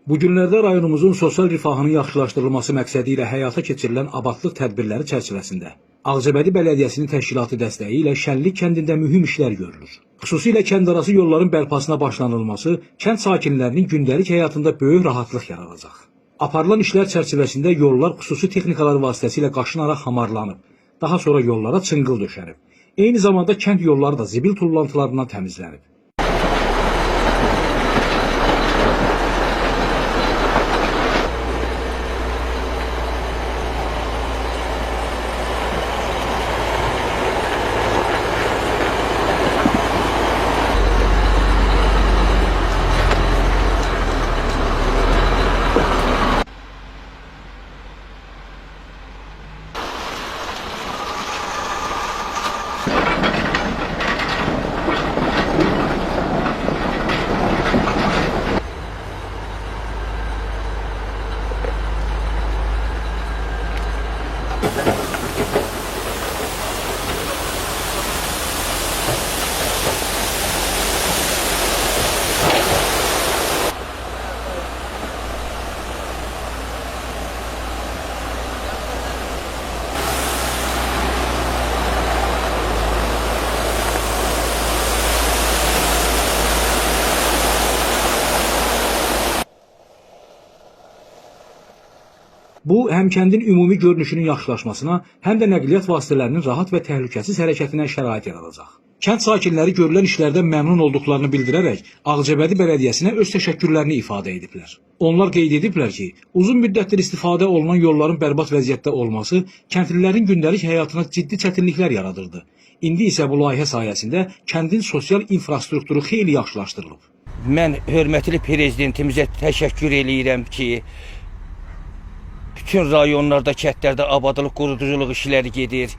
Bu günlərdə rayonumuzun sosial rifahının yaxşılaşdırılması məqsədi ilə həyata keçirilən abadlıq tədbirləri çərçivəsində Ağcabədi Bələdiyyəsinin təşkilatı dəstəyi ilə Şənlik kəndində mühüm işlər görülür. Xüsusilə kəndarası yolların bərpasına başlanılması kənd sakinlərinin gündəlik həyatında böyük rahatlıq yaradacaq. Aparılan işlər çərçivəsində yollar xüsusi texnikalar vasitəsilə qaşınaraq hamarlanıb. Daha sonra yollara çınqıl döşənib. Eyni zamanda kənd yolları da zibil tullantılarından təmizlənib. Bu, həm kəndin ümumi görünüşünün yaxşılaşmasına, həm də nəqliyyat vasitələrinin rahat və təhlükəsiz hərəkətinə şərait yaradacaq. Kənd sakinləri görülən işlərdən məmnun olduqlarını bildirərək Ağcabədi Bələdiyyəsinə öz təşəkkürlərini ifadə ediblər. Onlar qeyd ediblər ki, uzun müddətdir istifadə olunan yolların bərbad vəziyyətdə olması kəndlilərin gündəlik həyatına ciddi çətinliklər yaradırdı. İndi isə bu layihə sayəsində kəndin sosial infrastrukturu xeyli yaxşılaşdırılıb. Mən hörmətli prezidentimizə təşəkkür eləyirəm ki, bütün rayonlarda, kəndlərdə abadlıq, quruculuq işləri gedir.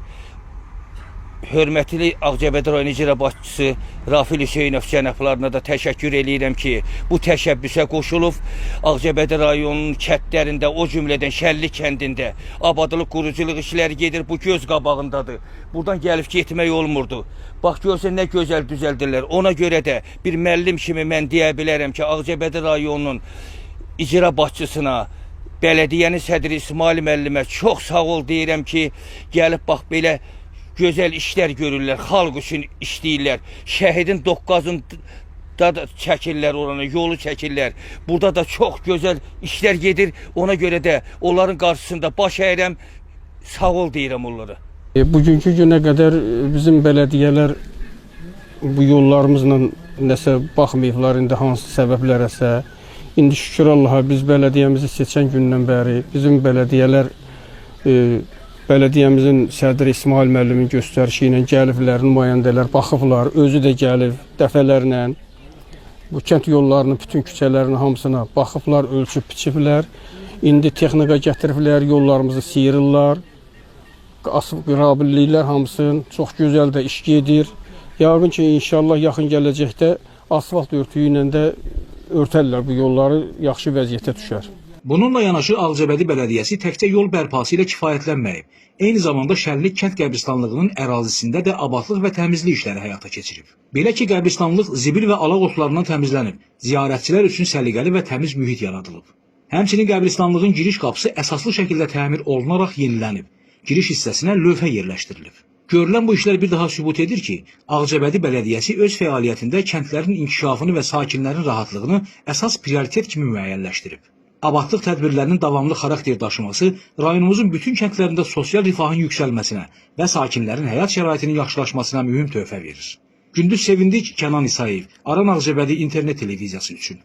Hörmətli Ağcabədi rayon icra başçısı Rafil Hüseynov cənablarına da təşəkkür eləyirəm ki, bu təşəbbüsə qoşulub Ağcabədi rayonunun kəndlərində, o cümlədən Şənlik kəndində abadlıq, quruculuq işləri gedir. Bu göz qabağındadır. Buradan gəlib getmək olmurdu. Bax görsən nə gözəl düzəldirlər. Ona görə də bir müəllim kimi mən deyə bilərəm ki, Ağcabədi rayonunun icra başçısına, bələdiyyənin sədri İsmail müəllimə çox sağ ol deyirəm ki, gəlib bax belə gözəl işlər görürlər, xalq üçün işləyirlər. Şəhidin doqqazında da çəkirlər oranı, yolu çəkirlər. Burada da çox gözəl işlər gedir. Ona görə də onların qarşısında baş əyirəm, sağ ol deyirəm onlara. Bugünkü günə qədər bizim bələdiyyələr bu yollarımızla nəsə baxmayıblar indi hansı səbəblərəsə. İndi şükür Allaha biz bələdiyyəmizi seçən gündən bəri bizim bələdiyyələr bələdiyyəmizin sədri İsmail müəllimin göstərişi ilə gəliblər, nümayəndələr baxıblar, özü də gəlib dəfələrlə. Bu kənd yollarının bütün küçələrinin hamısına baxıblar, ölçüb biçiblər. İndi texnika gətiriblər, yollarımızı sıyırırlar. Asıb qırabilliylər hamısını. Çox gözəl də iş gedir. Yəqin ki, inşallah yaxın gələcəkdə asfalt örtüyü ilə də örtərlər bu yolları, yaxşı vəziyyətə düşər. Bununla yanaşı Ağcabədi Bələdiyyəsi təkcə yol bərpası ilə kifayətlənməyib. Eyni zamanda Şənlik kənd qəbristanlığının ərazisində də abadlıq və təmizlik işləri həyata keçirib. Belə ki, qəbristanlıq zibil və alaq otlarından təmizlənib, ziyarətçilər üçün səliqəli və təmiz mühit yaradılıb. Həmçinin qəbristanlığın giriş qapısı əsaslı şəkildə təmir olunaraq yenilənib. Giriş hissəsinə lövhə yerləşdirilib. Görülən bu işlər bir daha sübut edir ki, Ağcabədi Bələdiyyəsi öz fəaliyyətində kəndlərin inkişafını və sakinlərin rahatlığını əsas prioritet kimi müəyyənləşdirib. Abadlıq tədbirlərinin davamlı xarakter daşıması rayonumuzun bütün kəndlərində sosial rifahın yüksəlməsinə və sakinlərin həyat şəraitinin yaxşılaşmasına mühüm töhfə verir. Gündüz Sevindik, Kənan İsayev, Aran Ağcabədi İnternet televiziyası üçün.